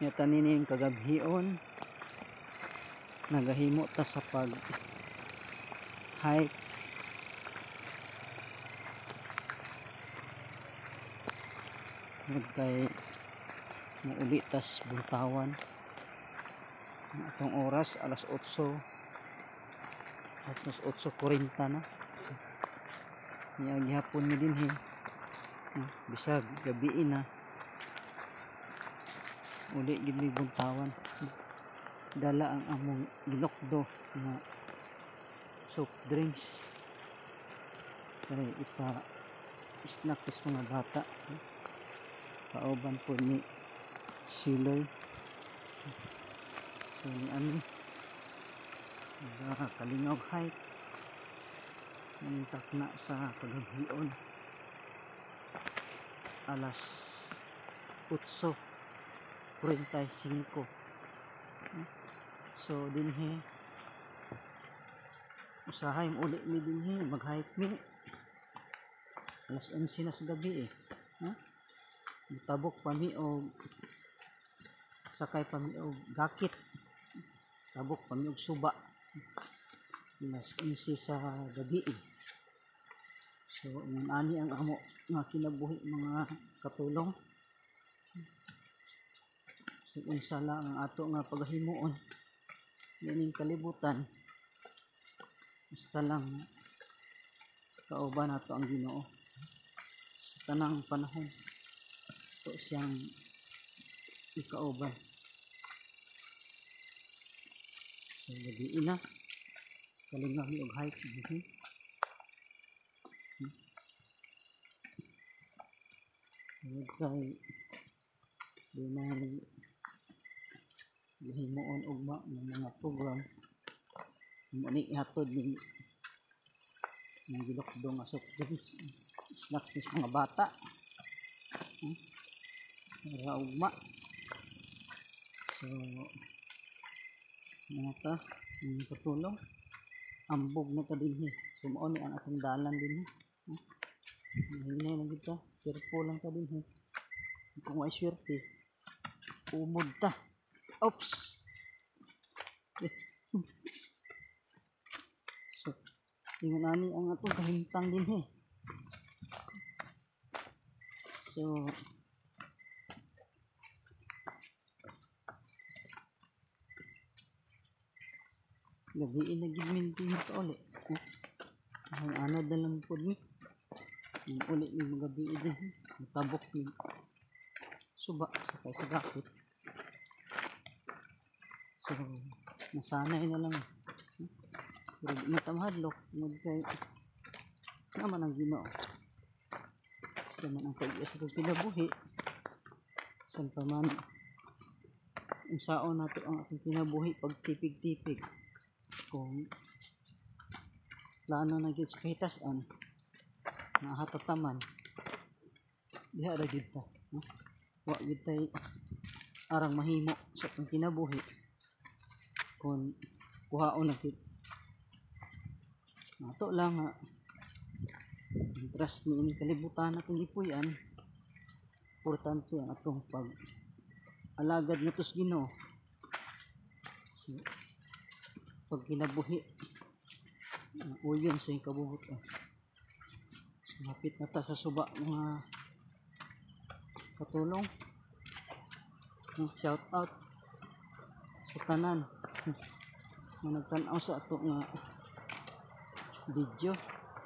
Nya tanining kagabhion nagahimo ta sa pag hike. Kay muuli tas Buntawan. Ang atong oras alas 8, alas 8:40 na. Niya gihapon mi dinhi. Bisag gabii na, uli gid mi Buntawan. Dala ang among ginokdo nga soft drinks kay ipa snack sa mga bata. Kauban po ni Siloy. So ni ami kalingog hike nangintak na sa kagabhion alas 8:45. So dinhi usahay uli mi dinhi, mag-hike mi alas 11 na sa gabi eh. Ha? Tabok pa mi og sakay pa mi og gakit, tabok pa mi og suba alas 11 sa gabi eh. So ingon ani ang amo nga kinabuhi, mga katulong. So unsa lang ang ato nga paghimuon niining kalibutan, basta lang kauban nato ang Ginoo sa tanang panahon, to siyang ikauban. So gabi na, kalingaw mi og hike dinhi. Tungod kay di na gihimuon ugma ng mga program mo ni ihatod ni ng gilokdo nga soft drinks, snacks ni mga bata. Para ugma. So mga ta yung katulong, ambog na ta dinhi. So mao ni ang atong dalan dinhi. Hinay lang kita, careful lang ta dinhi. Kung may swerte, umod ta. Oops. So ingon ani ang atong kahimtang dinhi. So gabiin na gid min dinhi pauli. Ang anad na lang pod mi. Ang uli mi magabi dinhi, matabok mi suba sakay sa gakit. So nasanay na lang. Pero di na ta mahadlok tungod kay naman ang Ginoo. Siya man ang pag-iya sa atong kinabuhi. San pa man unsaon nato ang atong kinabuhi pagtipig-tipig. Kung plano na gyud sa kahitasan nga hatataman, diha ra gyud ta. No? Wa gyud tay arang mahimo sa atong kinabuhi kung kuhaon na gyud. Nato lang nga interest ni ining kalibutan atong gipuy-an, importante ang atong pag alagad nato sa Ginoo. So, pag kinabuhi uyon sa iyang kabubutan. So, hapit na ta sa suba, mga katulong. Shout out sa tanan nga nagtan-aw sa ato nga video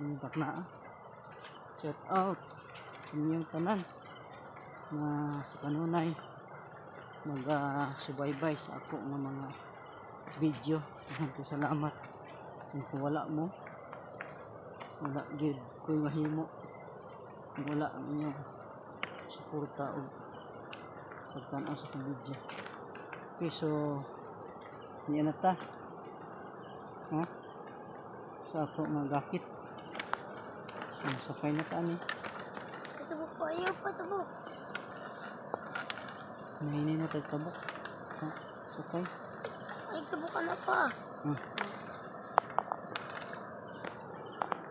ng taknaa. Shout out sa inyong tanan na sa kanunay mag-subaybay sa ako nga mga video. Daghang salamat. Kung wala mo, wala gyud ko'y mahimo. Kung wala ang inyong suporta o pagtan-aw sa akong video. Okay, so niya na ta, ha? Sa ato nga gakit. So, sakay na ta ani. Patabok po, ayaw patabok. Nahini na tagtabok. Ha? Sakay. Ay, tabok ka na pa.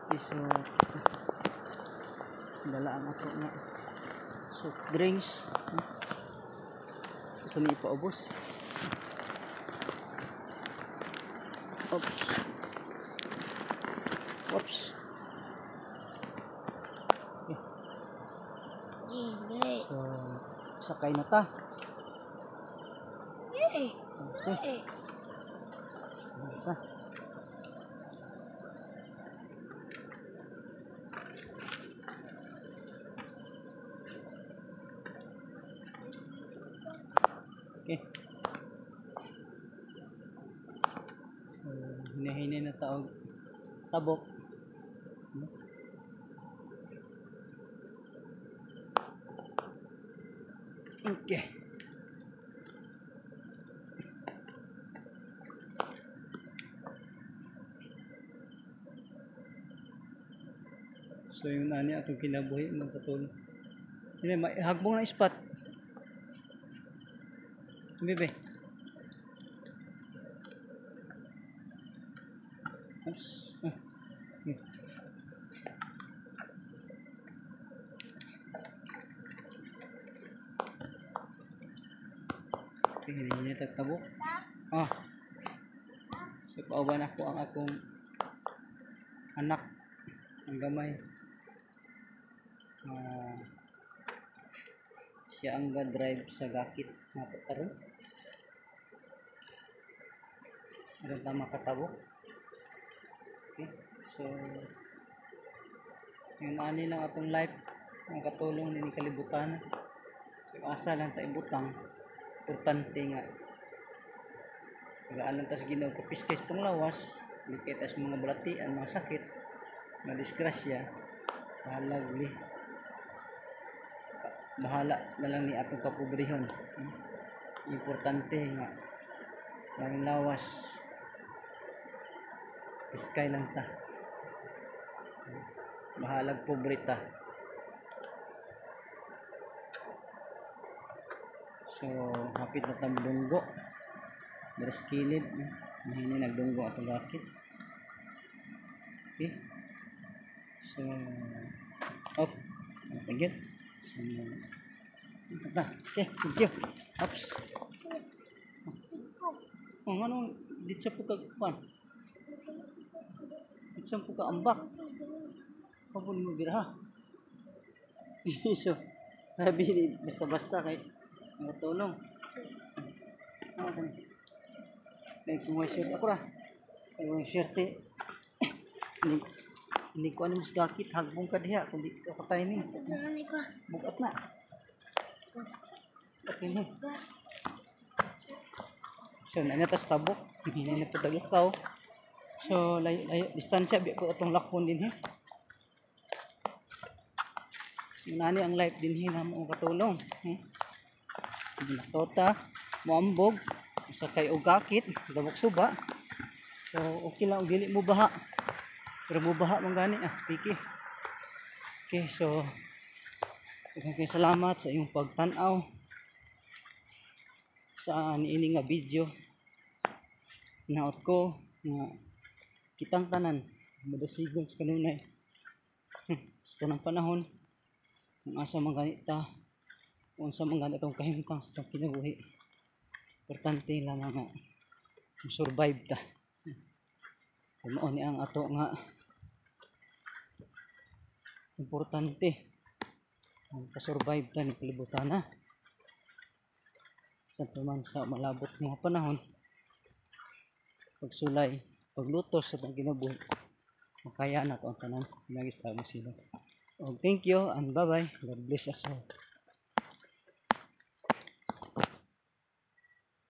Okay, so dala ang ato nga soft drinks. Sa ni ipaubos. Oops. Oops. Okay. Dili. So, sakay na ta. Eh. Okay. Eh. Ta. Okay. So, hinahinay na taog tabok. Okay. So yung nani atong kinabuhi magkatulong. Hindi, hagbong na spot. Bebe. Oops. Ah. Okay. Okay, hindi niya tatabok. Ah. So pauban ako ang akong anak ang gamay. Siya ang ga-drive sa gakit nato karon. Aron ta makatabok. Okay. So yung ani lang atong life ang katulong nini kalibutan. So, asa lang ta ibutang, importante nga tagaan lang ta sa Ginoo kapiskay sa panglawas, dili kay ta sa mga balatian, mga sakit, mga disgrasya. Bahala guli. Bahala na lang ni atong kapobrehon. Importante nga ang lawas piskay lang ta. Bahalag pobre ta. So hapit na ta modunggo. Diri sa kilid, mahini nagdunggo atong gakit. Okay. So up. Tagit. So ta. Okay, thank you. Oops. Oh, ano dito sa po ka kuan? Dito sa po ka ambak. Pabon mo biraha. So, grabe basta-basta kay natulong. Ano kani? Kay kung may swerte ako ra. Kay may swerte. Hindi ko ano mas gakit hagbong ka diha kundi ako timing. Bugat na. Okay na. So na tas tabok, hindi na po taglakaw. So layo layo distansya biya po atong lakpon dinhi. So nani ang life dinhi na mo katulong. Tota, moambog, usa kay og gakit, gabok suba. So okay lang og dili mo baha. Pero mo baha man gani piki. Okay, so daghang salamat sa iyong pagtan-aw sa niini nga video. Naot ko nga kitang tanan madasigon sa kanunay. Sa tanang panahon kung asa man gani ta, kung unsa man gani atong kahimtang sa atong kinabuhi. Importante lamang nga survive ta. Mao ni ang ato nga importante, ang kasurvive ta ni kalibutan na. Sa man sa malabot mga panahon, pagsulay, paglutos sa atong kinabuhi, makaya na to ang tanan. Nagista mo sila. Oh, thank you and bye-bye. God bless us all.